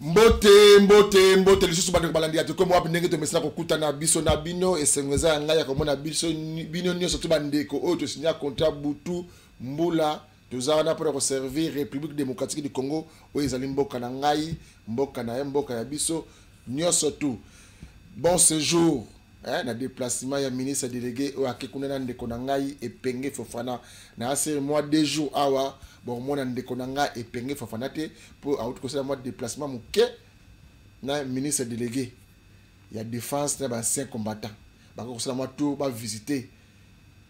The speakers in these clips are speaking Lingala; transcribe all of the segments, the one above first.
Mbote, mbote, mbote lisusu bandeko balandi ya Tokomi Wapi. Ndenge tomesana kokutana biso na bino, esengo eza ya ngai ya komona biso bino nyonso to bandeko oyo tosinya contrat butu mbula. Toza wana mpona koservir République démocratique du Congo, oyo ezali mboka na ngai, mboka na ye, mboka ya biso nyonso tu. Bon séjour, hein, na déplacement ya ministre délégué oyo ake kuna na ndeko na ngai Epenge Fofana. Na asiri mwa 2 jours awa, bomona ndeko na ngai Epenge Fofana te, mpo auti kosala mwa déplacement moke na ministre délégué ya défense na baancien combattant. Bako kosala mwa tour, bavisite,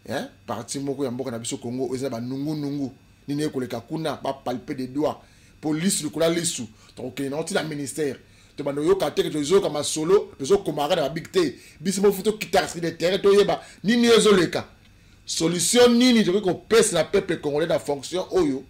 hein, parti moko ya mboka na biso Congo oyo eza na banungunungu. Nini ekoleka kuna, bapalpe de doigt mpo lisu likolo ya lisu. Tokokende nango ntina ministère, tobanda oyoka te ke tozoyoka masolo, tozokomaka na babik te. Biso mofu tokitaka sur le terrain, toyeba nini ezoleka, solution nini tokoki kopesa na peuple congolais na fonction oyo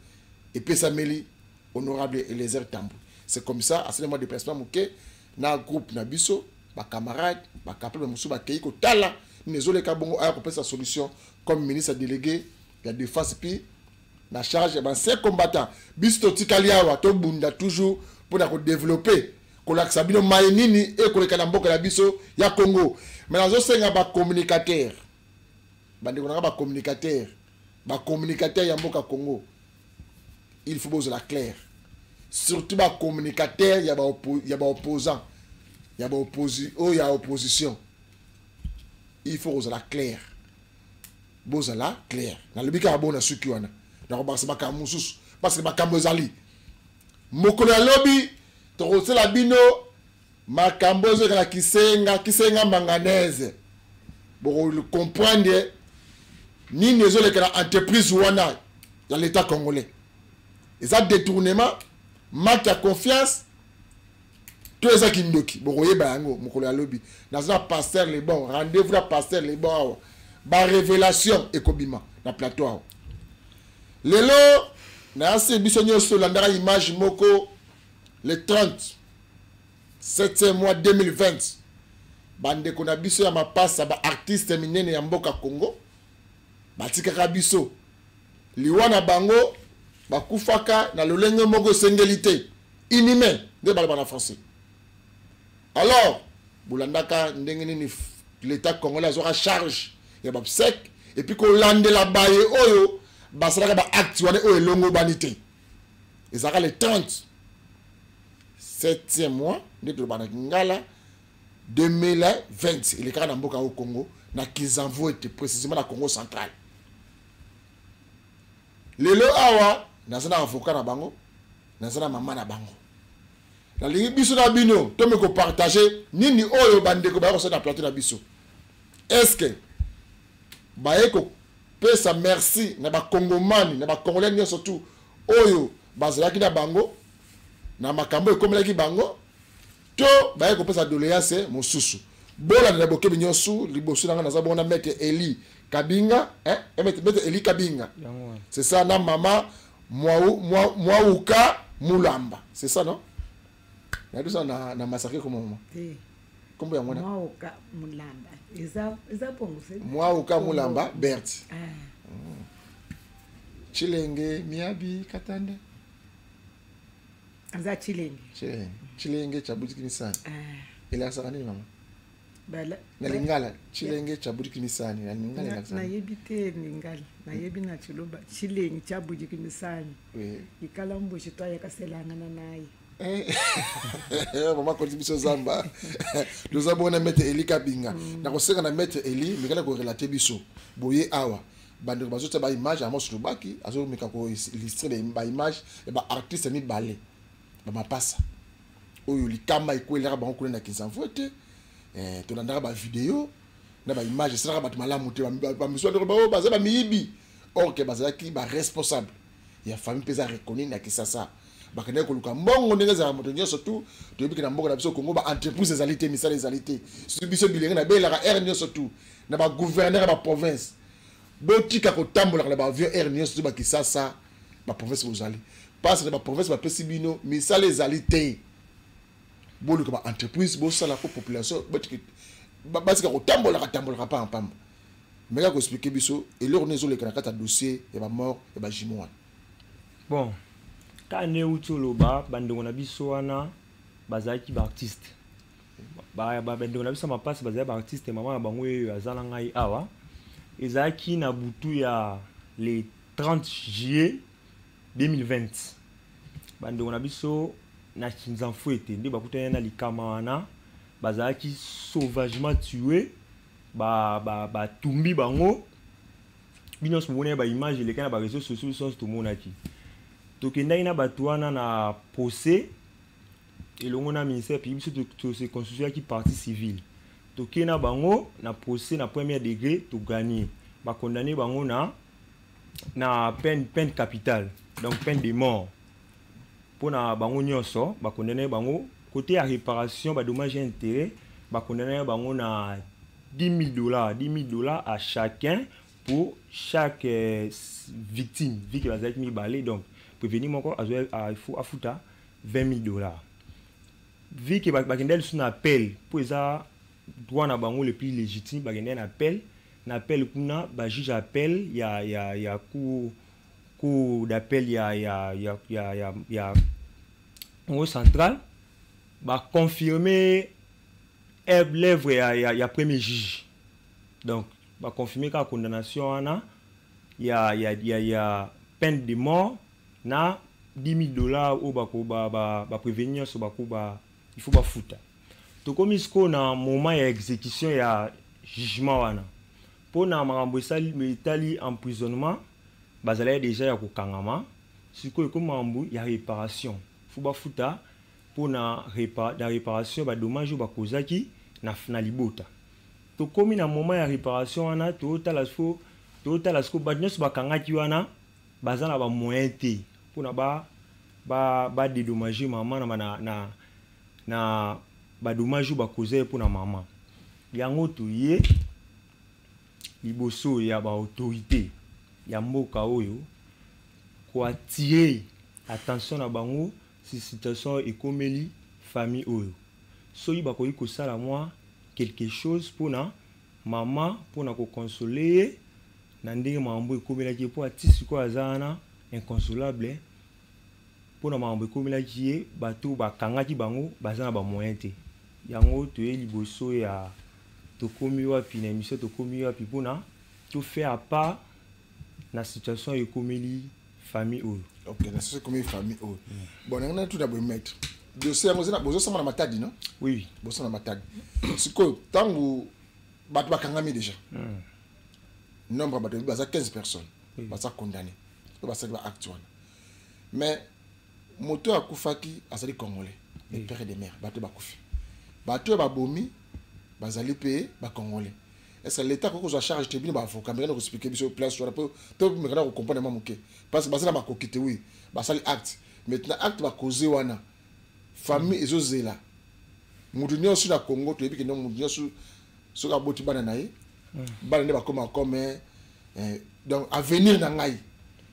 epesameli honorable Eliezer Tambwe. C'est comme ça asali mwa déplacement moke na groupe na biso, bacamarade, bacapable mosusu bakei kotala nini ezoleka. Bongo aya kopesa solution comme ministre délégué ya défense puis na charge ya baancien combattant. Biso totikali awa, tobunda toujours mpona kodévelopper, kolakisa bino mai nini ekoleka na mboka na biso ya Congo. Mais nazosenga bacommunicateur, bandeko nanga bacommunicateur, bacommunicateur ya mboka Congo, il faut bozala clair, surtout bacommunicateur ya baopposant, ya baopposi oyo ya opposition. Il faut kozala clair, bozala clair. Nalobi kaka bona suki wana, nakobakisa makambo mosusu parce que makambo ezali. Mokolo ya lobi tokosala bino makambo ezoleka na Kisenga, Kisenga Manganèse. Bokocomprendre nini ezoleka na entreprise wana ya l'État congolais. Eza détournement, manque ya confiance to eza kindoki? Bokoyeba yango mokolo ya lobi. Naza na pasteur Lebon, rendez-vous na pasteur Lebon awa, barévélation ekobima na plateau awa. Lelo nayasi biso nyonso tolandaka image moko le 30 7e mois 2020. Bandeko na biso ya mapasa, baartiste minene ya mboka Congo, batikaka biso. Liwa na bango, bakufaka na lolenge moko esengeli te, inhumain nde baloba na français. Alors bolandaka ndenge nini l'État congolais azwaka charge ya baobsèques et puis kolandela baye oyo basalaka baacte wana oyo elongo bani te. Ezalaka le 30 7e mois, nde toloba na Kingala, 2020. Elekaka na mboka oyo Congo, na Kinzamvuete, précisément na Congo Central. Lelo awa naza na avocat na bango, naza na mama na bango. Nalingi biso na bino tomi kopartage nini oyo bandeko baya kosala na plateau na biso. Est-ce baye kopesa merci na bakongomani, na bacongolais nyonso tu oyo bazalaki na bango na makambo ekomelaki bango, to baye kopesa doléance mosusu? Bolandela bokebi nyonso. Liboso na nga naza bongo na maître Eli Kabinga, hein? Eh, maître Eli Kabinga, c'est ça, na mama Mwauka Mulamba, c'est ça, non? Nayebi ça na massacre comme mama kombo yango wana. Mwauka Mulamba, eza bongo. Mwauka Mulamba Bert. Ah. Chilenge Miabi Katanda. Aza Chilenge. Chilenge, Chilenge chabutiki misani. Ah. Elakisaka nini, mama, na lingala? Chilenge chabutiki misani na lingala elakisaka? Nayebi te lingala, nayebi na Tshiluba. Chilenge chabutiki misani, ikala mbushi twayakaselangana naye. Mama koti biso zamba. Toza bongo na maître Eli Kabinga. Nakosenga na maître Eli mikala korelater biso boye awa. Bandeko bazotia baimage, Amos Lubaki azomeka koillustrer baimage ya baartiste mibale bamapasa oyo likama ekwelaka bango kuna na Kinzamvu ete tolandaka bavideo na baimage, esalaka bato malamu te. Bamisu bandeko bao baza bamiyibi, or ke bazalaki baresponsable ya famille mpe eza reconnu na Kisasa. Bakendaki koluka mbongo ndenge ezalaka. Moto nyonso tu toyebi ke na mboka na biso Congo baentreprise ezali te, misala ezali te. Surtout biso bilenge, nabelaka aire nyonso tu na bagouverneur ya baprovince: botika kotambolaka na baavion aire nyonso tu. Bakisasa, baprovince bozali parce na baprovince bapesi bino misala ezali te. Boluka baentreprise, bosala po population batika kotambolaka tambolaka pamba pamba. Meka koexpliquer biso eloko nini ezoleka na kati ya dossier ya bamort ya bajumeaux wana. Bon, kaka nde euti oloba, bandeko na biso wana. Bazalaki baartiste, bandeko na biso ya mapasi bazalaki baartiste. Mama na bango oyo aza na ngai awa, ezalaki na butu ya le 30 juillet 2020. Bandeko na biso na Kinzamfuete nde bakutani na likama wana, bazalaki sauvagement tué, batumbi bango. Bino nyonso bomonaki baimage eleki na baréseaux sociaux, biso nyonso tomonaki. Tokendaki na bato wana na procès elongo na ministère public. Biso tose constituaki partie civile, tokei na bango na procès na premier degré, togagner, bacondamner bango na peine capitale, donc peine de mort mpona bango nyonso. Bacondamner bango côté ya réparation, badommage et intérêt, bacondamner bango na 10 000 dollars, 10 000 $ à chacun pour chaque victime, vu que bazalaki mibale. Donc prévenu moko azwa, il faut afuta 20 000 $. Vu que bakendaki lisusu na appel, mpo eza droit na bango le plus légitime, bakendaki na appel. Na appel kuna, bajuge appel ya cour d'appel ya Congo Central baconfirme l'œuvre ya premier juge. Donc baconfirme kaka condamnation wana ya peine de mort na 10 000 dollars oyo bako baprévenu nyonso bako ba il faut bafuta. Tokomi sikoyo na moment ya exécution ya jugement wana. Mpo na makambo esali etali emprisonnement, bazalaki déjà ya kokangama. Sikoyo ekomi makambo ya réparation, faut bafuta mpona na réparation badommage oyo bakozaki na libota. Tokomi na moment ya réparation wana, totala fo totala sikoyo bato nyonso bakangaki wana baza na bamoyen te mpona badédommage mama na badommage oyo bakoza ye mpona mama. Yango toye liboso ya baautorité ya mboka oyo koattirer attention na bango si situation ekomeli famille oyo, soki bakoki kosala mwa quelque chose mpona mama, mpona koconsoler ye na ndenge makambo ekomelaki ye, mpo ati sikoyo aza wana inconsolable mpona makambo ekomelaki ye. Bato bakangaki bango baza na bamoyen te. Yango toye liboso ya Tokomi Wapi, na émission Tokomi Wapi, mpona tofaire part na situation ekomeli famille oyo. Ok, na situation ekomeli famille oyo. Bon, ndenge na tuta boye, maître, dossier yango bozosamba na Matadi, non? Oui. Bozosamba na Matadi. Sikoyo ntango bato bakangami déjà, nombre ya bato baza 15 personnes, baza condamné to basali ba acte wana, mais moto oyo akufaki azali Congolais de père et de mère. Bato bakufi, bato oyo babomi bazali mpe Bacongolais. Est ce que l'État akoki kozwa charge te? Bino baavocat, mekana koexpliquer biso place wana po to mekana kocomprendre mwa moke, parce que baza na makoki te. Oui, basali acte. Maintenant, acte bakoze wana, famille ezozela motu nyonso na Congo. Toyebi kende motu nyonso soki aboti bana na ye, bana nde bakóma comme donc avenir na ngai.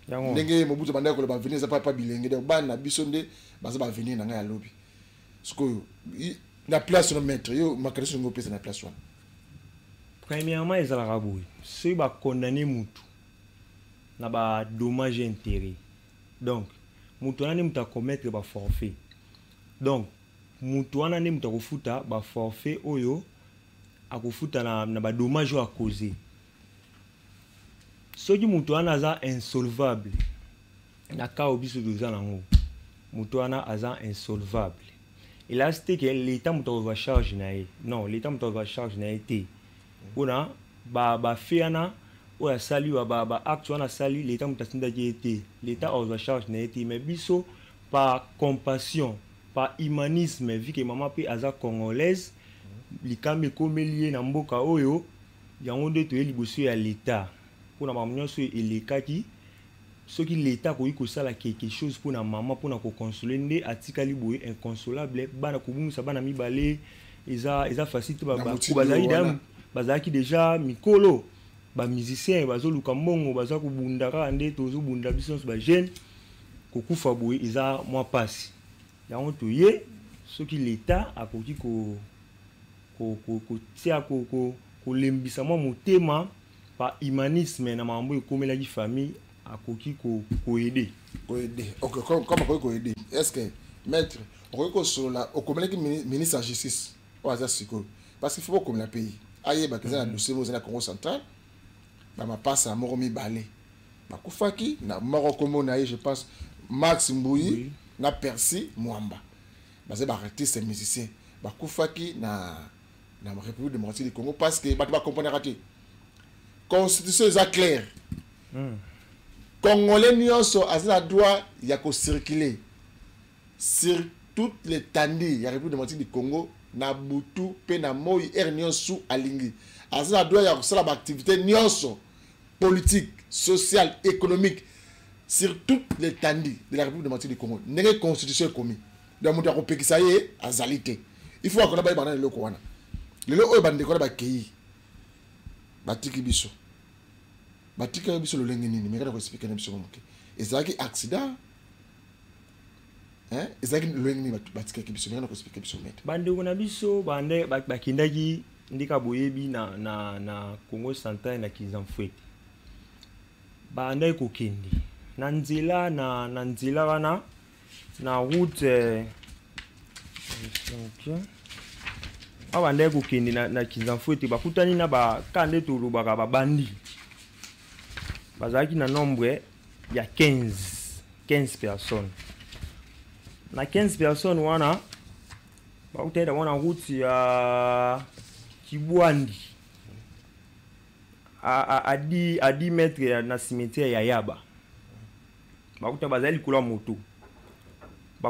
Ndenge Mobutu bandaki koloba, avenir eza pa bilenge. Donc bana na biso nde baza baavenir na ngai ya lobi. Sikoyo na place wana, maître, yo makanisi ndenge opesa na place wana? Premièrement, ezalaka boye: soki bacondamner mutu na badommage intérêt, donc mutu wana nde mutu acommettre baforfait, donc mutu wana nde mutu akofuta baforfait oyo akofuta na badommage oyo acauser. Soki mutu wana aza insolvable, na cas oyo biso toza nango, mutu wana aza insolvable, elasi te ke l'État moto akozwa charge na ye. Non, l'État moto akozwa charge na ye te mpona bafaits wana oyo asali, baacte wana asali. L'État moto atindaki ye te, l'État akozwa charge na ye te. Mais biso, par compassion, par humanisme, vu que mama mpe aza Congolaise, likambo ekomeli ye na mboka oyo, yango nde toye liboso ya l'État mpona makambo nyonso elekaki. Soki l'État akoki kosala quelque chose mpona mama, mpona koconsoler, nde atikali boye inconsolable. Bana, kobungisa bana mibale eza facile te. Bazalaki déjà mikolo, bamusicien, bazoluka mbongo, baza kobunda kaka nde tozobunda biso nyonso bajeune. Kokufa boye eza mwa mpasi. Yango toye, soki l'État akoki kotia kolembisa mwa motema par humanisme na makambo ekomelaki famille, akoki koaider. Koaider, ok. Comme akoki koaider, est ce que maître Okoki kosolola, okomelaki ministre ya justice oyo aza sikoyo, parce que faut bokomela pays ayebaka eza na dossier moko eza na Congo Central, bamapasa moko mibale bakufaki na moko, kombo na ye, je pense, Max Mbuyi na Percy Mwamba. Baza baartiste musicien, bakufaki na République démocratique du Congo, parce que bato bakomprenaka te. Constitution eza claire: Congolais nyonso aza na droit ya kocirculer sur toute l'étendue ya République démocratique du Congo, na butu mpe na moi, heure nyonso alingi. Aza na droit ya kosala baactivité nyonso politique, sociale, économique sur toute l'étendue de la République démocratique du Congo, ndenge constitution ekomi. Donc moto akopekisa ye azali te. Il faut akona bayebana na eloko wana. Lelo oyo bandeko wana bakei, batiki biso, batikaki biso lolenge nini? Mekana koexpliquer na biso moke. Ezalaki accident, hein? Ezalaki lolenge nini batikaki biso? Mekana koexpliquer biso, maître. Bandeko na biso bande bakendaki ndika boyebi na Congo Central, na Kinzamfwete. Bandaki kokende na nzela, na nzela wana, na route ok. Awa bandaki kokende na Kinzamfwete, bakutani na baka nde tolobaka babandi. Bazalaki na nombre ya 15 personnes. Na 15 personnes wana, bakutani d'abord na route ya Kibwandi, à 10 mètres na cimetière ya Yaba. Bakuta bazali likolo ya moto.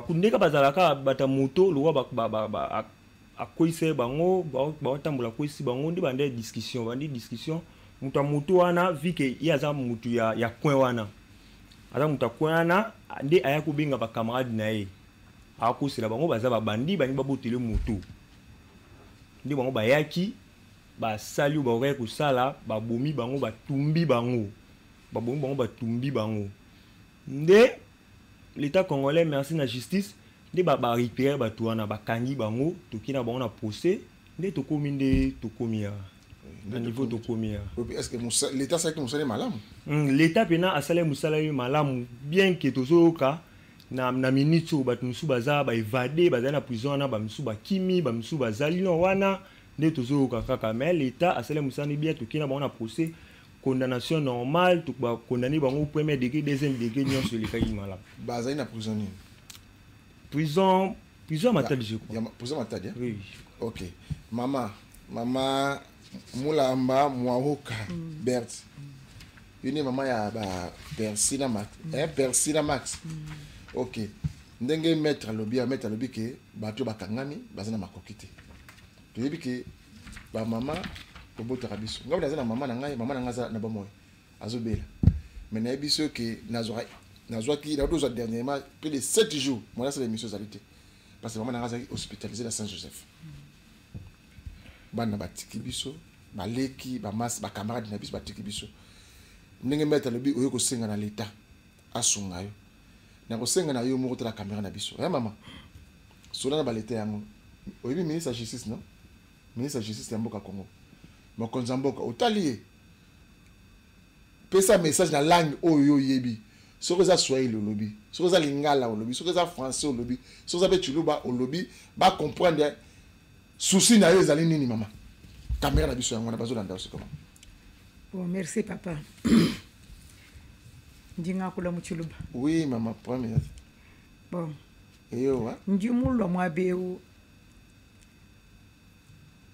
Ndeka bazalaka bata moto lokwa akweyisa bango, baotambola, akweyisi bango. Nde bande discussion, bandi discussion. Moto ya moto wana, vu que ye aza motu ya coin wana, aza moto ya coin wana, nde aya kobenga bacamarade na ye, akosela bango baza babandi, balingi babotele moto. Nde bango bayaki, basali oyo bakokaki kosala, babomi bango, batumbi bango, babomi bango, batumbi bango. Nde l'État congolais, merci na justice, nde barécupérer bato wana, bakangi bango, toki na bango na procès. Nde tokomi, nde tokomi ya na niveau tokomi ya. Est ce que l'État asalaki mosala malamu? L'État mpena asalaki mosala ye malamu, bien que tozoyoka na minute oyo bato mosusu baza baévadé, bazali na prison wana, bamisusu bakimi, bamisusu bazali no wana. Nde tozoyoka kaka, mais l'État asali mosala bien. Toki na bango na procès, condamnation normale, bakondamné bango premier degré, deuxième degré, nyonso elekaki malamu. Bazali na prison nini? Prison ya Matadi, je crois. Ya prison Matadi, hein? Oui. Ok, mama Mulamba Mwaoka Bert, yo nde mama ya ba Percy na Max, eh, Percy na Max. Ok, ndenge maître alobi ya maître alobi ke bato bakangami baza na makoki te. Toyebi ke bamama tobotaka biso. Ngai naza na mama na ngai, mama na ngai aza na bomoi, azobela, mais nayebi so ke nazwaki nazwa dernièrement plus de 7 jours mwana asala émission ezali te, parce que mama na ngai azalaki hospitalisé na Saint Joseph. Bana batiki biso, baleki, bamasi, bacamarade na biso batiki biso. Ndenge maître alobi, oyo kosenga na l'État asunga yo, na kosenga na yo moko tala caméra na biso ya mama sola na baleta yango. Oyebi ministre ya justice, non? Ministre ya justice ya mboka Congo, mokonzi ya mboka, otali ye, pesa message na langue oyo yo oyebi. Soki eza swahili, olobi; soki eza lingala, olobi; soki eza français, olobi; soki eza mpe tshiluba, olobi, bacomprendre souci na yo ezali nini. Mama, caméra na biso yango wana, bazolanda yo sikoma. Bon, merci papa. Ndingakula mu tshiluba. Oui mama, première. Bon. Eyowa. Ndi mulwa mwabeu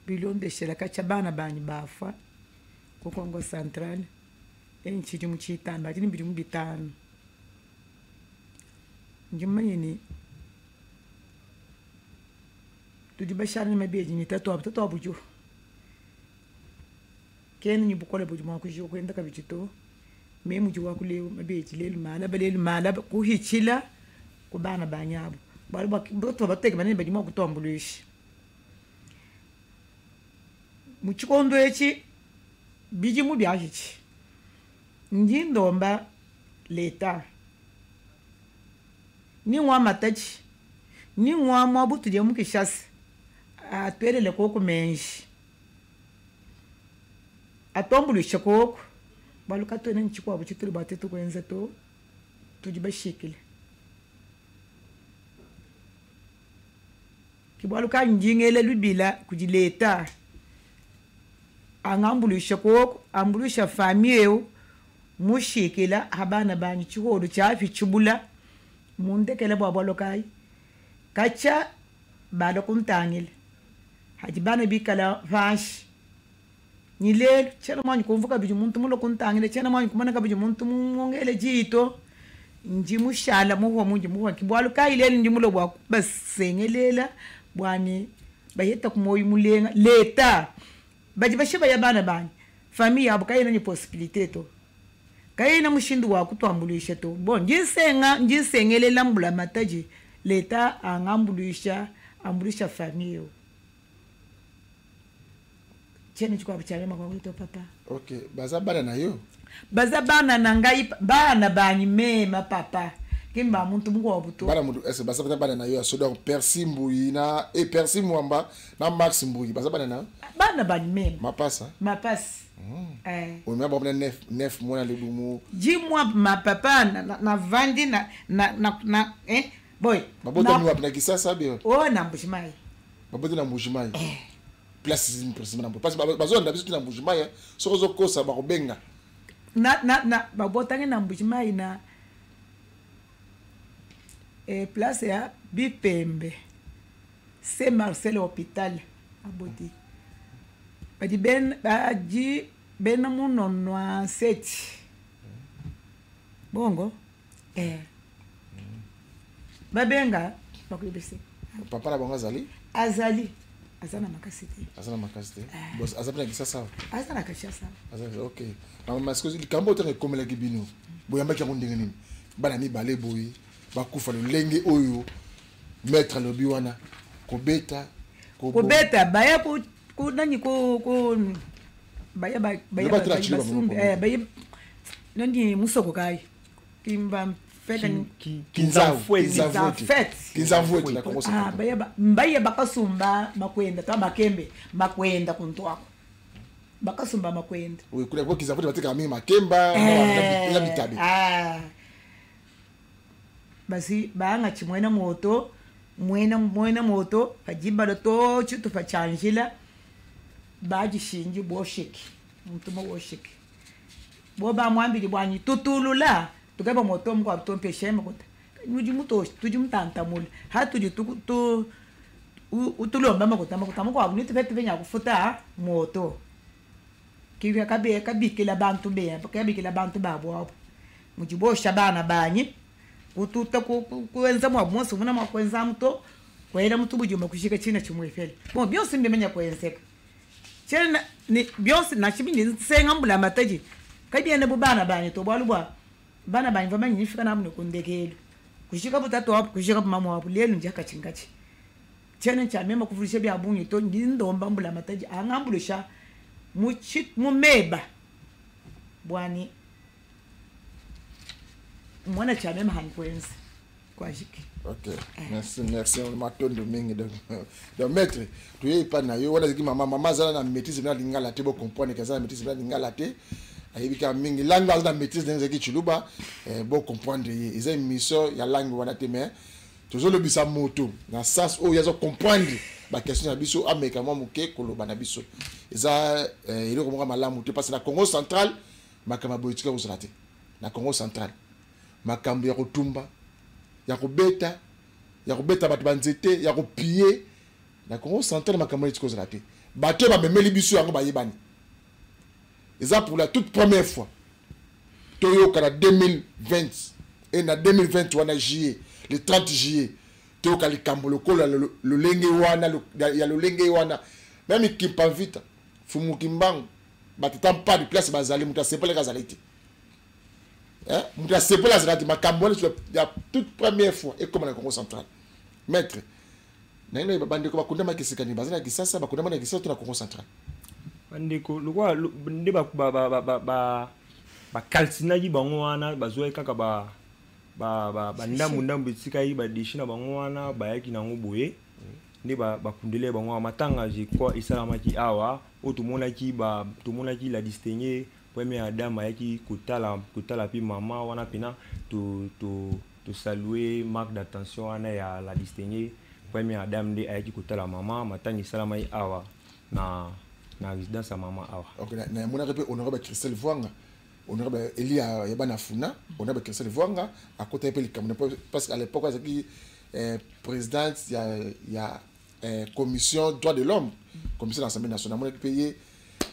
bilondeshelaka tya bana banyi bafa ku Congo Central enchili mu chitanda chini bilimu 5. Ndi mumanye ni tudi bashana ni mabeji ni tatu abu tatu abu jo kene ni bukole budi mwa kujo kwenda kabijito me muji wa kuleu mabeji lelu mala balelu mala kuhichila ku bana banyabo bali bato bateke manene badi mwa kutombuluisha muchikondo echi bijimu byahichi. Ndi ndomba leta ni ngwa matachi ni ngwa mwa butu mu Kinshasa atwelele koko menji atombuluisha koko baluka twene nchikwabo chituli batetu kwenza to tudi bashikile. Ke bualu kayi ndi ngela lubila kudi leta angambuluisha koko, ambuluisha famille eu mushikila ha bana banyi tshiholu tshiafi tshibula mundekela bua bualu kayi katshia balua kuntangila hadi bana bikala panshi. Ni lelu tshiena muanyi kumvua kabidi muntu mulue kuntangila, tshiena muanyi kumona kabidi muntu mungele diyi to. Ndi mushala muhua mundi muhua, ke bualu kayi lelu ndi mulue bua kubasengelela bua ne baheta ku muoyo mulenga. Leta badi bashibaya bana banyi, famille yabo kayena ne possibilité to, kayena mushindu wa kutuambuluisha to. Bon, ndi nsenga, ndi nsengelela mbulamatadi leta angambuluisha, ambuluisha famille yo. Tshiena tshikuabu tshia mema kwa to papa. Ok, baza bana na yo? Baza bana na ngai, bana banyi mema papa. Kimba muntu mukuabu to. Bana muntu, est-ce baza bana na yo? So donc Percy Mbuyi na et Percy Mwamba na Max Mbuyi, baza bana na yo? Bana banyi mema. Mapasa? Mapasa. Oyo ba na 9 mois na libumu. Dis-moi ma papa na, na vandi na, na, na, na, eh? Boy. Babota ni wapi na Kisasa bien? Oh, na Mbujimayi. Babota na Mbujimayi. Place zini précisément na Mbujimayi. Parce que bazolanda biso na Mbujimayi, hein. Soko ozokosa bakobenga. Na, na, na, babotangi na Mbujimayi na, place ya Bipembe. Saint Marcel Hôpital aboti. Badi ben, badi bena munono 7. Bongo? Babenga bakuyebese. Papa na bango azali? Azali. Aza na makasi te. Aza na makasi te. Bon, aza pe na Kinshasa? Aza na Kinshasa. Aza na, ok. Na parce que likambo oyo ekomelaki bino, boyambaki yango ndenge nini? Bana mibale boye, bakufa lolenge oyo maître alobi wana, kobeta, kobo- Kobeta, baya ko, ko, nani, ko, ko, baya ba, baya Loba ba, tela ba, chilo ba basumbi, moko. baya, nani, musoko kai. Kimba fete ni- Kinzau, Kinzau fete. Kinzau na Congo Ah, Central. baya ba, mbaya bakasumba makwenda, ta makembe, makwenda kuntwako. Bakasumba makwenda. Oui, kuna kwa Kinzau bateka mingi makemba, na bitabe. Basi banga chimwena moto, mwena, mwena moto, pajibalo to chitu pachanjila, baji shinji boshiki, mutuma boshiki. Bo ba mwambili bwanyi tutulula, tukeba moto mko atompe shema kota. Nudi muto, tudi mutantamula. Ha tudi tu, tu, u, utulomba makota, makota mko abu nitu pete benya kufuta moto. Kibya kabe kabikila bantu be, kabikila bantu babo abo. Mujibosha bana banyi. Kututa ku, ku, kuenza mwa monso muna mwa kuenza muto, kwela mutu bujuma kushika china chimwefele. Bon, byonse mbimenya kuenzeka. Chena ni byonse na chibindi nsenga mbula mataji. Kabiene bu bana banyi to bwalu bwa. Bana banyi vamanyi nifika na muno kundekelu. Kushika butatu wapo, kushika bu mama wapo, lelu njaka chingachi. Chena cha mema kufurisha bya bunyi to ngindomba mbula mataji angambulisha muchi mumeba. Bwani mwana cha mema hankwenzi kwa jiki. Ok, merci, merci. On matondo mingi donc. Donc maître, tu es pas na yo wana ziki mama, mama zala na maîtrise na lingala te bo comprendre que zala maîtrise na lingala te. Ayebi ka mingi langue aza na maîtrise na ziki chiluba, bo comprendre ye. Eza mission ya langue wana te mais tozolobisa moto na sens oyo yazo comprendre ba question na biso ameka mwa moke koloba na biso. Eza eloko moko malamu te parce que na Congo central makambo boye tika kozala te. Na Congo central makambo ya kotumba, ya kobeta, ya kobeta bato ba nzete, ya kopiller na Congo central makambo tika kozala te. Bato ba memeli biso yango bayebani. Eza pour la toute première fois. Toyoka na 2020 et na 2020 wana juillet, le 30 juillet, toyoka likambo lokola lolenge wana, ya lolenge wana. Même Kimpa Vita, Fumu Kimbangu, batata mpa de place bazali, mutu asepelaka azali te. Hein? Mutu asepelaka azali te, makambo wana sur la toute première fois, et comme na Congo central. Maître, na ino bandeko bakundama kisika ni bazali na Kisasa, bakundama na Kisasa to na Congo central. Bandeko, lokwa, lo, nde ba, ba, ba, ba, ba, ba, ba calcinaki bango wana, bazwaki kaka ba, ba, ba, ba ndambu, ndambu etikaki ba déchets na bango wana, bayaki nango boye. Nde ba, bakundeli bango wana. Matanga, je crois, esalamaki awa, oyo tomonaki ba, tomonaki la distinguée première dame ayaki kotala, kotala pe mama wana pena, to, to, to saluer marque d'attention wana ya la distinguée Première dame nde ayaki kotala mama. Matanga esalamaki awa na résidence ya mama awa. Ok, namonaki mpe honorable Christelle Voanga, honorable eli ya bana Funa, honorable Christelle Voanga akotaki mpe likambo, parce que à l'époque azalaki présidente ya commission droit de l'homme, commission de l'Assemblée nationale. Amonaki mpe ye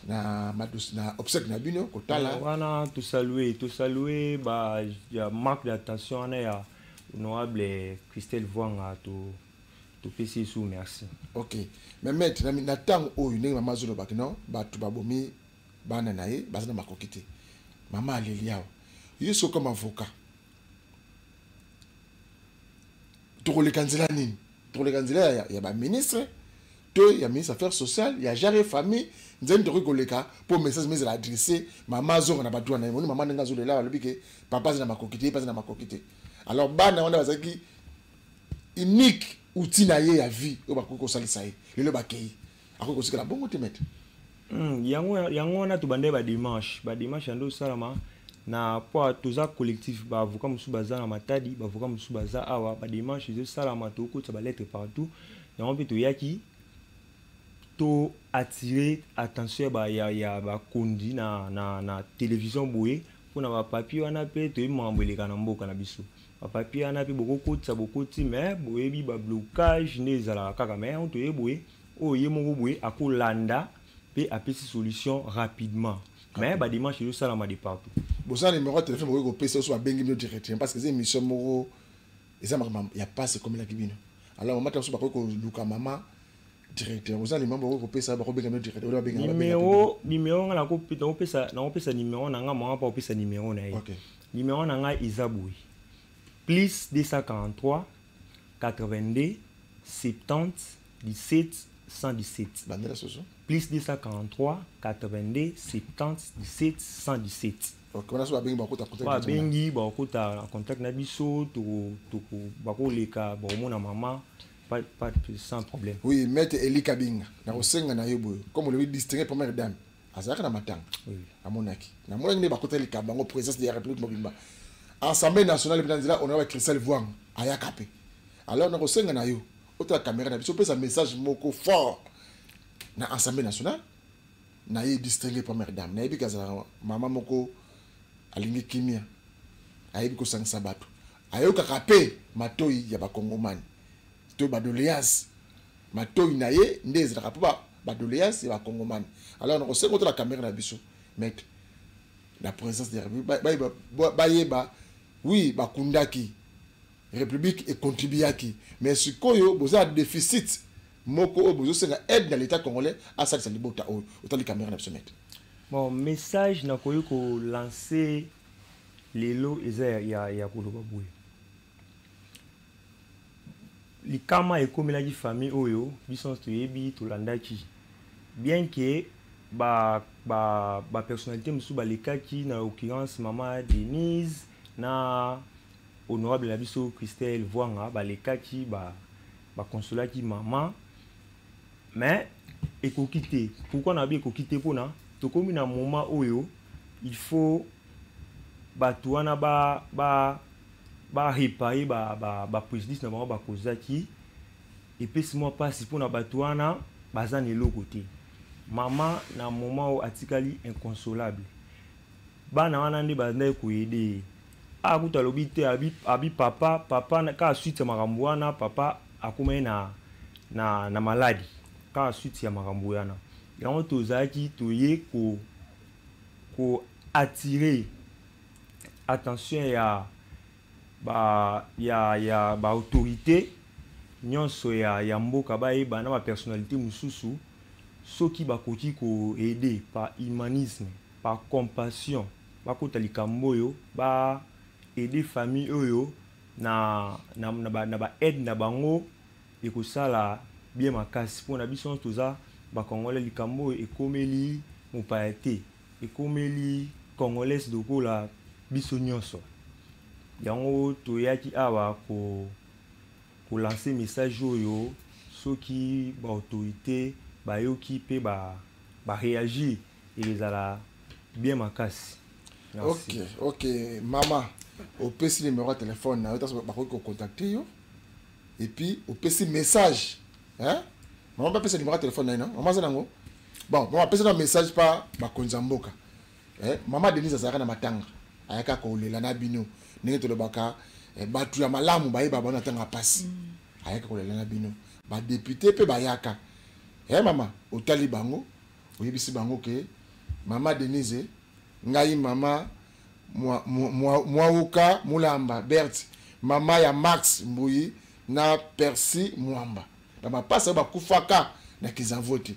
na obsèque na bino kotala. Wana tosalue ba ya marque d'attention wana ya honorable Christelle Voanga, to topesi ye su merci. Ok, mais maître, na ntango oyo ndenge mama azolobaki, non, bato babomi bana na ye, baza na makoki te, mama aleli awa, ye so comme avocat, tokoleka nzela nini? Tokoleka nzela ya baministre to ya ministre affaires sociales, ya genre et famille? Nzela nini tokoki koleka mpo message ezala adressé, mama azonga na bato wana? Moni mama ndenge azolela, alobi ke papa aza na makoki te, ye mpe aza na makoki te. Alors bana wana bazalaki unique outil na ye ya vie oyo bakoki kosalisa ye. Lelo bakei, akoki kosikala bongo te, maître. Yango wana tobandaki badémarche yango osalama na po toza collectif. Baavocat mosusu baza na Matadi, baavocat mosusu baza awa. Badémarche ezosalama, tokotisa balettre partout. Yango mpe toyaki to attirer attention ya bakondi na télévision boye mpona bapapier wana. Mpe toyebi makambo eleka na mboka na biso. Bapapier wana mpe bokokotisa, bokoti, mais boyebi bablocage nde ezalaka kaka. Mais yango toye boye, oyo ye moko boye akolanda mpe apesi solution rapidement, mais badémarche ezosalama de partout. Bozala numéro ya téléphone bokoki kopesa oso babengi bino directement? Parce que eza émission moko eza makambo ya pasi ekomelaki bino. Alors mama ta mosusu bakoki koluka mama directement. Boza numéro bokoki kopesa, bakobenga bino directement? Numéro nga nakopesa numéro na nga, mama mpa kopesa numéro na ye. Numéro na ngai eza boye: plus 243 82 70 17 117. Bandela soso. Plus 243 82 70 17 117. Ok, wana so babengi, bakota contact? Babengi, bakota na contact na biso, bakoleka, bakomona mama, pas sans problème. Oui, maître Eli Kabinga, nakosenga na yo boye: comme olobi, distingué première dame azalaka na matanga, amonaki, namonaki nde bakota likambo yango, présidence de la République mobimba, Assemblée nationale mpe na nzela honorable Christelle Voang ayaka mpe. Alors nakosenga na yo otala caméra na biso, opesa message moko fort na Assemblée nationale na ye. Distingué première dame, nayebi ke azalaka mama moko alingi kimia, ayebi kosangisa bato, ayokaka mpe matoi ya bakongomani to badoléance. Matoi na ye nde ezalaka mpo badoléance ya bakongomani. Alors nakosenga otala caméra na biso, maître, la présidence de la République, bayeba, oui, bakundaki, République econtribuaki, mais sikoyo boza na déficit moko oyo bozosenga aide na l'État congolais asalisa libota oyo. Otali caméra na biso, maître. Bon, message nakoki kolancer lelo eza ya koloba boye: likama ekomelaki famille oyo, biso nyonso toyebi, tolandaki bien ke bapersonnalité ba mosusu balekaki, na occurrence mama Denise na honorable na biso Christelle Voanga, balekaki, baconsolaki ba mama, mais ekoki te. Pourquoi na bi ekoki te? Mpona tokomi na moment oyo il faut bato wana ba baréparer bapréjudice na bango bakozaki. Epesi mwa mpasi mpona bato wana baza na eloko te. Mama na moment oyo atikali inconsolable. Bana wana nde bandaki koaider ye. Akuta alobi te, abi papa kaka suite ya makambo wana, papa akomaki na maladie kaka suite ya makambo wana. Yango tozalaki toye ko attirer attention ya baautorité nyonso ya mboka, bayeba na bapersonnalité mosusu, soki bakoki koaider par humanisme, par compassion, bakota likambo oyo, baaider famille oyo na baaide na bango, ekosala bien makasi mpona biso nyonso toza bacongolais. Likambo oyo ekomeli mopaya te, ekomeli congolaise lokola biso nyonso. Yango toyaki awa kolancer message oyo. Soki baautorité bayoki mpe baréagir, ezala bien makasi. Ok, mama, opesi numéro ya telefone na yo, taso bakoki kocontacter yo? Et puis opesi message, hein? Mama bapesa numéro ya telefone na ye, non? Mama aza nango. Bon, mama apesa na message pa bakonzi ya mboka. Eh, mama Denise azalaka na matanga, ayaka kolela na bino ndenge tolobaka, eh, bato ya malamu bayeba bango na ntango ya pasi. Ayaka kolela na bino, badepute mpe bayaka. Eh, mama otali bango, oyebisi bango ke mama Denise, ngai mama Mwauka Mulamba Berthe, mama ya Max Mbuyi na Percy Mwamba, bamapasa oyo bakufaka na Kinzamvuete,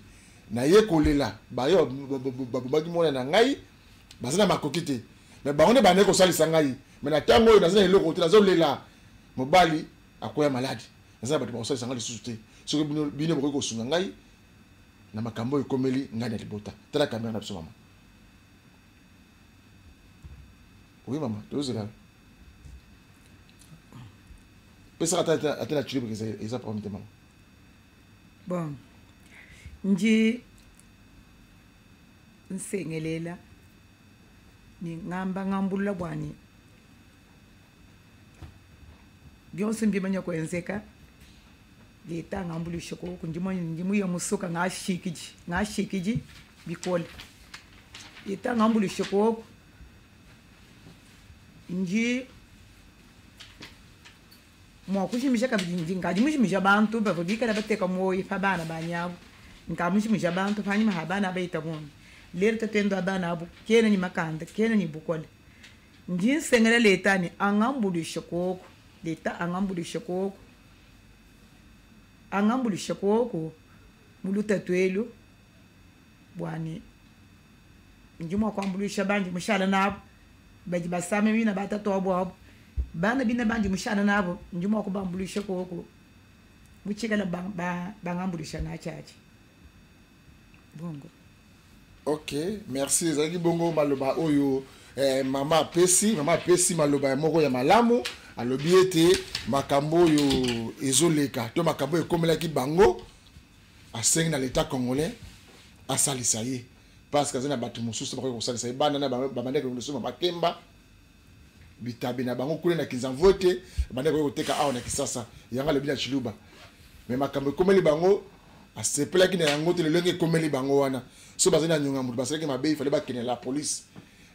naye kolela bayo babomaki mwana na ngai, baza na makoki te, me bango nde bandaki kosalisa ngai. Me na ntango oyo naza na eloko te, nazolela, mobali akwea maladi, naza na bato bakosalisa ngai lisusu te. Soki bino bokoki kosunga ngai na makambo oyo ekomeli ngai na libota. Tala kamera na biso, mama. Oui mama, tozela. Pesaka ata na tulip, eza problème te, mama. Bon, nji nsengelela ni ngamba ngambulula bwani byonse mbimanya kwenzeka leta ngambulishe koko ndimuye musuka ngashikiji bikole leta ngambulishe koko nji mwakushimisha kabidi ngadi mushimisha bantu bavo bikala bateka moyi pa bana banyabo nkamushimisha bantu panyuma ha bana baita bono lero tatendo abana abo kena ni makanda kena ni bukole nji nsengela leta ni angambulishe koko leta angambulishe koko angambulishe koko mulutatwelu bwani nji mwakwambulisha bandi mushala nabo badi basame bina batatu abo abo bana bina bandi mushala nabo nji mwakubambulisha koko muchikala bangambulisha na chachi bongo. Ok, merci. Ezalaki bongo maloba oyo, eh, mama apesi maloba ya moko ya malamu. Alobi ete makambo oyo ezoleka to makambo oyo ekomelaki bango, asengi na l'état congolais asalisa ye, parce que aza na bato mosusu bakoki kosalisa ye. Bana na babandaki kosomba makemba bitabe na bango kuna na Kinzamvuete, bandaki koki koteka awa na Kisasa. Yango alobi na Chiluba, me makambo ekomeli bango asepelaki na yango te. Lolenge ekomeli bango wana, so bazali na nyonga moto basalaki mabe, ifale bakende la police,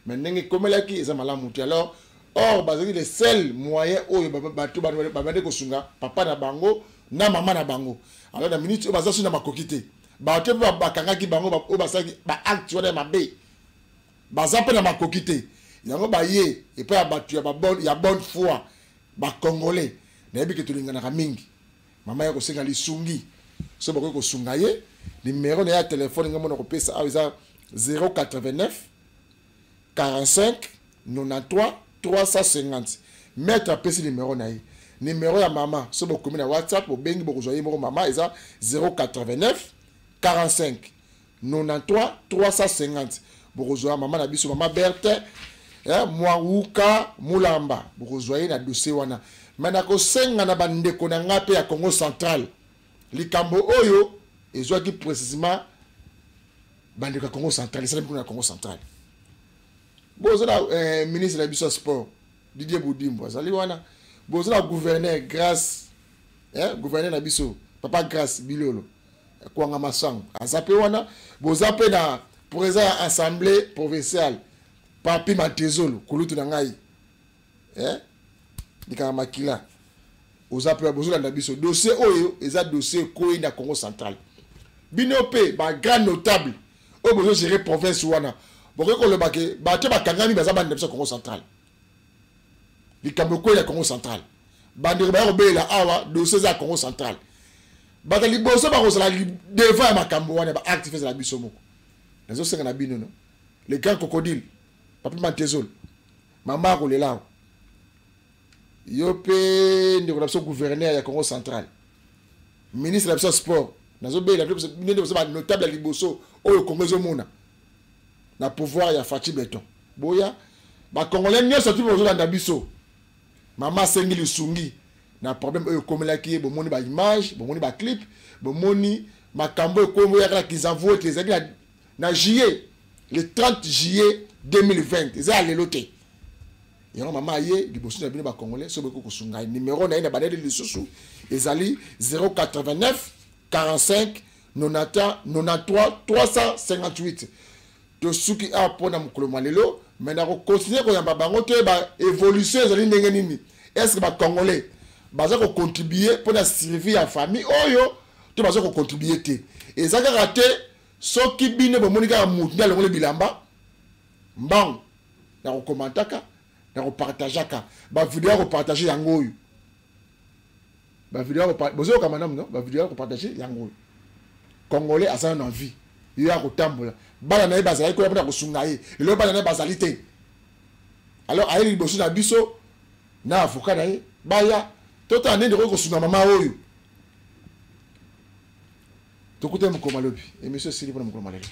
mais ndenge ekomelaki eza malamu te. Alors or bazalaki le seul moyen oyo bato babandi kosunga papa na bango na mama na bango. Alors na minute oyo baza so na makoki te, bato mpe bakangaki bango oyo basalaki baacte wana ya mabe baza mpe na makoki te. Yango baye epai ya bato ya bonne foi, bacongolais. Nayebi ke tolinganaka mingi. Mama ya kosenga lisungi, so bakoki kosunga ye, numero na ye ya telefone ngai mona kopesa awa eza 089 45 93 350. Maître apesi numero na ye, numero ya mama. So bokomi na WhatsApp, bobengi, bokozwa ye moko. Mama eza 089 45 93 350. Bokozwa mama na biso, mama Berthe, eh, Mwauka Mulamba. Bokozwa ye na dossier wana. Me nakosenga na bandeko na ngai mpe ya Congo Central, likambo oyo ezwaki précisement bandeko ya Congo Central, esalami kuna na Congo Central. Boza na, eh, ministre na biso ya sport Didier Budimbu azali wana. Boza na gouverneur Grâce, eh, gouverneur na biso papa Grâce Bilolo Kwanga Masango aza mpe wana. Boza mpe na président ya assemblée provinciale Papi Mantezolo, kulutu na ngai, eh? Likanga makila oza mpe bozolanda biso. Dossier oyo eza dossier ekoyi na Congo Central. Bino mpe bagrand notable oyo bozogere province wana, bokoki koloba ke bato bakangami baza bana na biso ya Congo Central. Likambo ekoyi na Congo Central, bandeko baya kobelela awa, dossier eza ya Congo Central. Bato liboso bakozala devant ya makambo wana, baactive ezala biso moko. Nazosenga na bino, no, le grand crocodile Papi Mantezolo, mama akolela awa. Yo mpe ndeko na biso gouverneur ya Congo Central, ministre na biso ya sport, nazobelela bino nde boza banotable ya liboso oyo Congo ezomona na pouvoir ya Fatshi Béton. Boya bacongolais nyonso tu bozolanda biso, mama asengi lisungi na problème oyo ekomelaki ye. Bomoni baimage, bomoni baclip, bomoni makambo ekoyaka na Kinzamvuete. Ezalaki na juillet, le 30 juillet 2020, eza ya lelo te. Yango mama aye liboso na bino bacongolais, soki bokoki kosunga ye, numero na ye na bandeli lisusu ezali 089 45 91 93 358. Tosuki awa mpona mokolo mwa lelo, me nakokontinue koyamba bango toyeba évolution ezali ndenge nini. Est ce que bacongolais baza kocontribue mpona survie ya famille oyo to baza kocontribue te? Eza kaka te soki bino bomoni kaka mutu nde alongoli bilamba mbangu na kokomantaka na kopartageaka bavideo ya kopartage yango oyo, bavideo ya bozoyoka malamu no, bavideo ya kopartage yango oyo. Congolais aza nano na vie, ye ya kotambola, bana na ye bazalaki koya mpona kosunga ye, lelo bana na ye bazali te. Alors ayeli liboso na biso na avocat na ye, baya totala ndenge tokoki kosunga mama oyo. Tokutani mokolo malobi, émission esili mpona mokolo malelo.